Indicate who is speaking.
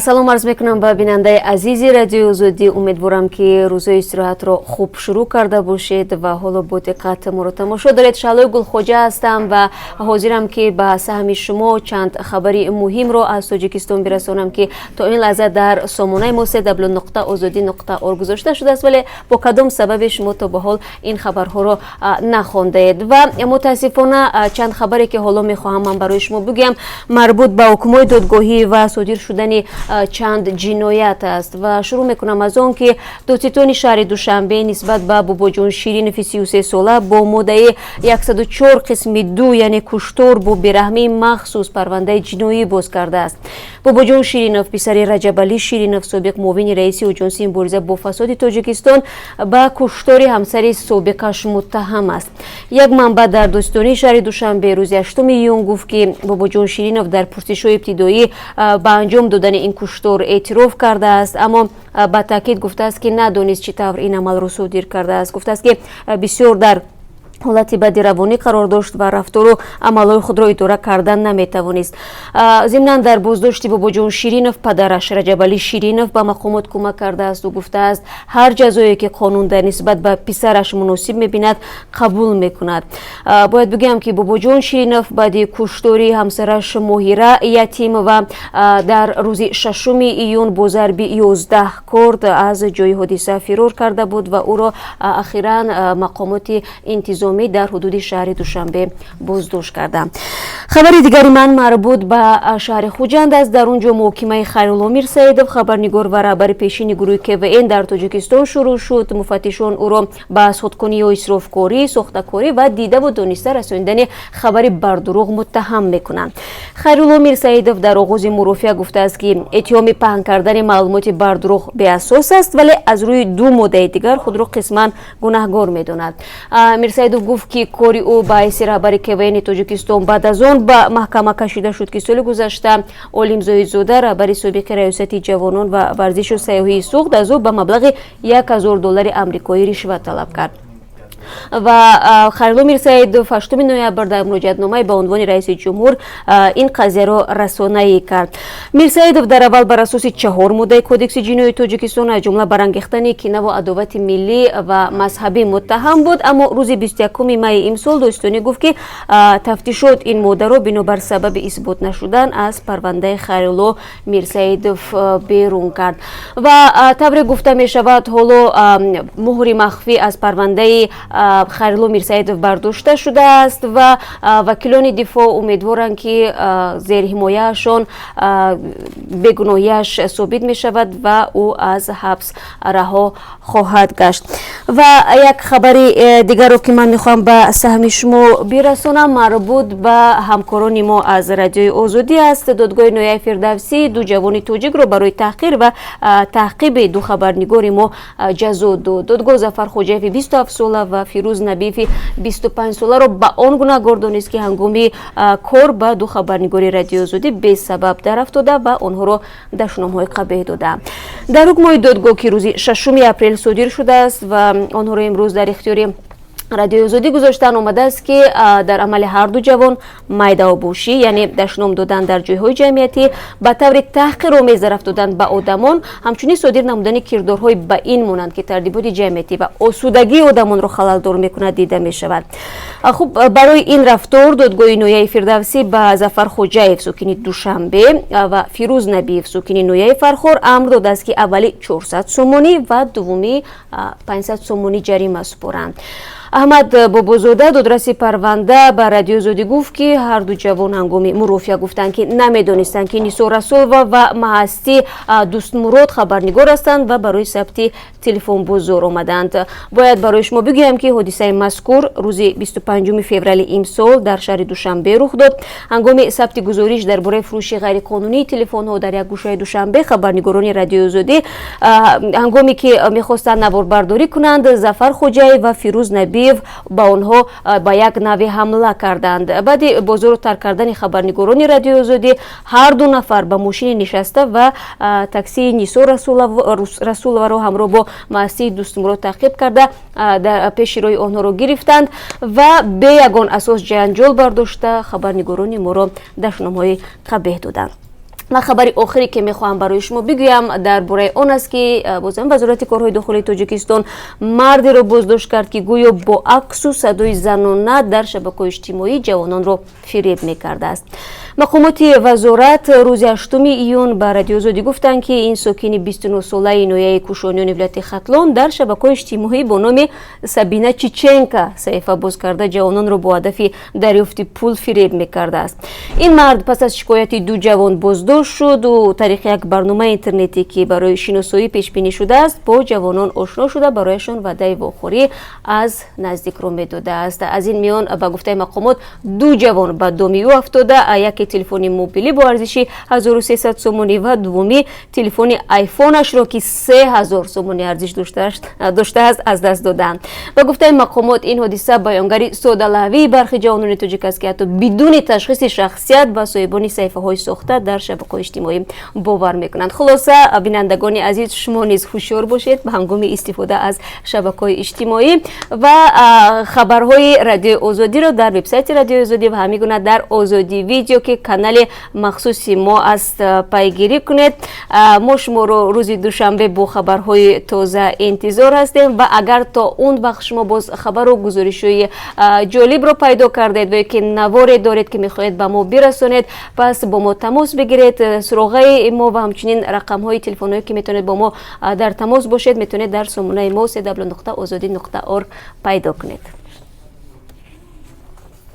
Speaker 1: Салом арз мекунам ба бинандаи азизи Радиои Озодӣ. Умедворам, ки рӯзои истироҳатро хуб шурӯъ карда бошед ва ҳоло бо диққат моро тамошо доред. Шаҳлои Гулхоҷа ҳастам ва ҳозирам, ки ба саҳми шумо чанд хабари муҳимро аз Тоҷикистон бирасонам, ки то ин лаҳза дар сомонаи мо www.ozodi.org гузошта шудааст, вале бо кадом сабабе шумо то ба ҳол ин хабарҳоро нахондаед. Ва мутаассифона, чанд хабаре, ки ҳоло мехоҳам ман барои шумо бигӯям, марбут ба ҳукмҳои додгоҳӣ ва содир шудани чанд ҷиноят аст. Ва шурӯъ мекунам аз он, ки додситони шаҳри Душанбе нисбат ба Бобоҷон Ширинови 33 сола бо моддаи 104 қисми 2, яъне куштор бо бераҳмии махсус, парвандаи ҷиноӣ боз кардааст. Бобоҷон Ширинов, писари Раҷабалӣ Ширинов, собиқ муовини раиси Оҷонсии мубориза бо фасоди Тоҷикистон, ба куштори ҳамсари собиқаш муттаҳам аст. Як манбаъ дар додситонии шаҳри Душанбе рӯзи 8 июн гуфт, ки Бобоҷон Ширинов дар пурсишҳои ибтидоӣ ба анҷом додани ин куштор эътироф кардааст, аммо ба таъкид гуфтааст, ки надонист, чӣ тавр ин амалро содир кардааст. Гуфтааст, ки бисёр дар ҳолати бади равонӣ қарор дошт ва рафтору амалҳои худро идора кардан наметавонист. Зимнан, дар боздошти Бобоҷон Ширинов падараш Раҷабалӣ Ширинов ба мақомот кӯмак кардааст. Ӯ гуфтааст, ҳар ҷазое, ки қонун дар нисбат ба писараш муносиб мебинад, қабул мекунад. Бояд бигӯям, ки Бобоҷон Ширинов баъди куштори ҳамсараш Моҳира Ятимова дар рӯзи 6 июн бо зарби 11 корд аз ҷои ҳодиса фирор карда буд ва ӯро ахиран мақомоти интизомӣ дар ҳудуди шаҳри Душанбе боздошт карданд. Хабари дигари ман марбут ба шаҳри Хуҷанд аст. Дар он ҷо муҳокимаи Хайрулло Мирсаидов, хабарнигор ва раҳбари пешини гурӯҳи КВН дар Тоҷикистон, шурӯъ шуд. Муфаттишон ӯро ба суткунӣ ё исрофкорӣ, сохтакорӣ ва дидаву дониста расонидани хабари бардурӯғ муттаҳам мекунанд. Хайрулло Мирсаидов дар оғози мурофиа гуфтааст, ки иттиҳоми паҳн кардани маълумоти бардурӯғ беасос аст, вале аз рӯи ду моддаи дигар худро қисман гунаҳгор медонад. Мирсаидов гуфт, ки кори ӯ ба ҳайси раҳбари КВНи Тоҷикистон баъд аз он ба маҳкама кашида шуд, ки соли гузашта Олим Зоҳидзода, раҳбари собиқи Раёсати ҷавонон ва варзишу сайёҳии Суғд, аз ӯ ба маблағи 1000 доллари амрикоӣ ришват талаб кард. Ва Хайрулло Мирсаидов 8 ноябр дар муроҷиатномае ба унвони раиси ҷумҳур ин қазияро расонаӣ кард. Мирсаидов дар аввал бар асоси чаҳор моддаи Кодекси ҷиноии Тоҷикистон, аз ҷумла барангехтани кинаву адовати миллӣ ва мазҳабӣ, муттаҳам буд, аммо рӯзи 21 майи имсол додситонӣ гуфт, ки тафтишот ин моддаро бинобар сабаби исбот нашудан аз парвандаи Хайрулло Мирсаидов берун кард. Ва тавре гуфта мешавад, ҳоло муҳри махфӣ аз парвандаи Хайрулло Мирсаидов бардошта шудааст ва вакилони дифоъ умедворанд, ки зерҳимояашон бегуноҳиаш собит мешавад ва ӯ аз ҳабс раҳо хоҳад гашт. Ва як хабари дигарро, ки ман мехоҳам ба саҳми шумо бирасонам, марбут ба ҳамкорони мо аз Радиои Озодӣ аст. Додгоҳи ноҳияи Фирдавсӣ ду ҷавони тоҷикро барои таҳқир ва таъқиби ду хабарнигори мо ҷазо дод. Додгоҳ Зафар Хоҷаеви 27 сола ва Фирӯз Набиеви 25 соларо ба он гунаҳгор донист, ки ҳангоми кор ба ду хабарнигори Радиои Озодӣ бесабаб дарафтода ва онҳоро дашномҳои қабеҳ дода. Дар ҳукмҳои додгоҳ, ки рӯзи 6 апрел содир шудааст ва онҳоро имрӯз дар ихтиёри Радиои Озодӣ гузоштан, омадааст, ки дар амали ҳарду ҷавон майдаобошӣ, яъне дашном додан дар ҷойҳои ҷамъиятӣ, ба таври таҳқиромез дарафтодан ба одамон, ҳамчунин содир намудани кирдорҳои ба ин монанд, ки тартиботи ҷамъиятӣ ва осудагии одамонро халалдор мекунад, дида мешавад. Хуб, барои ин рафтор додгоҳи ноҳияи Фирдавсӣ ба Зафар Хоҷаев, сокини Душанбе, ва Фирӯз Набиев, сокини ноҳияи Фархор, амр додааст, ки аввалӣ 400 сомонӣ ва дуввумӣ 500 сомонӣ ҷарима супоранд. Аҳмад Бобозода, додраси парванда, ба Радиои Озодӣ гуфт, ки ҳарду ҷавон ҳангоми мурофиа гуфтанд, ки намедонистанд, ки Нисор Расулова ва Маҳастӣ Дӯстмурод хабарнигор ҳастанд ва барои сабти телефонбозор омаданд. Бояд барои шумо бигӯям, ки ҳодисаи мазкур рӯзи 25 феврали имсол дар шаҳри Душанбе рух дод. Ҳангоми сабти гузориш дар бораи фурӯши ғайриқонунии телефонҳо дар як гӯшаи Душанбе, хабарнигорони Радиои Озодӣ ҳангоме ки мехостанд наворбардорӣ кунанд, Зафар Хоҷаев ва Фирӯз Набиев ба онҳо ба як навъе ҳамла карданд. Баъди бозорро тарк кардани хабарнигорони Радиои Озодӣ, ҳар ду нафар ба мошине нишаста ва таксии Нисор Расуловаро ҳамроҳ бо Маҳастии Дӯстмурод таъқиб карда, пеши роҳи онҳоро гирифтанд ва бе ягон асос ҷанҷол бардошта, хабарнигорони моро дашномҳои қабеҳ доданд. Ва хабари охире, ки мехоҳам барои шумо бигӯям, дар бораи он аст, ки бозам Вазорати корҳои дохилии Тоҷикистон мардеро боздошт кард, ки гӯё бо аксу садои занона дар шабакаҳои иҷтимоӣ ҷавононро фиреб мекардааст. Мақомоти вазорат рӯзи 8 июн ба Радиои Озодӣ гуфтанд, ки ин сокини 29-солаи ноҳияи Кушониёни вилояти Хатлон дар шабакаҳои иҷтимоӣ бо номи Сабина Чиченка саҳифа боз карда, ҷавононро бо ҳадафи дарёфти пул фиреб мекардааст. Ин мард пас аз шикояти ду ҷавон боздошт шуд. Ӯ тариқи як барномаи интернетӣ, ки барои шиносоӣ пешбинӣ шудааст, бо ҷавонон ошно шуда, барояшон ваъдаи вохӯрӣ аз наздикро медодааст. Аз ин миён, ба гуфтаи мақомот, ду ҷавон ба доми ӯ афтода, яке телефони мобилӣ бо арзиши 1300 сомонӣ ва дуввумӣ телефони айфонашро, ки 3000 сомонӣ арзиш доштааст, аз даст доданд. Ба гуфтаи мақомот, ин ҳодиса баёнгари содалавҳии бархи ҷавонони тоҷик аст, ки ҳатто бидуни ташхиси шахсият ба соҳибони саҳифаҳои сохта дар шабакаҳои иҷтимоӣ бовар мекунанд. Хулоса, бинандагони азиз, шумо низ ҳушёр бошед ба ҳангоми истифода аз шабакаҳои иҷтимоӣ ва хабарҳои Радиои Озодиро дар вебсайти Радиои Озодӣ ва ҳамин гуна дар Озодӣ Видео, ки канали махсуси мо аст, пайгирӣ кунед. Мо шуморо рӯзи душанбе бо хабарҳои тоза интизор ҳастем ва агар то он вақт шумо боз хабару гузоришҳои ҷолибро пайдо кардед ва ё ки наворе доред, ки мехоҳед ба мо бирасонед, пас бо мо тамос бигиред. Суроғаи мо ва ҳамчунин рақамҳои телефонҳое, ки метавонед бо мо дар тамос бошед, метавонед дар сомонаи мо www.ozodi.org пайдо кунед.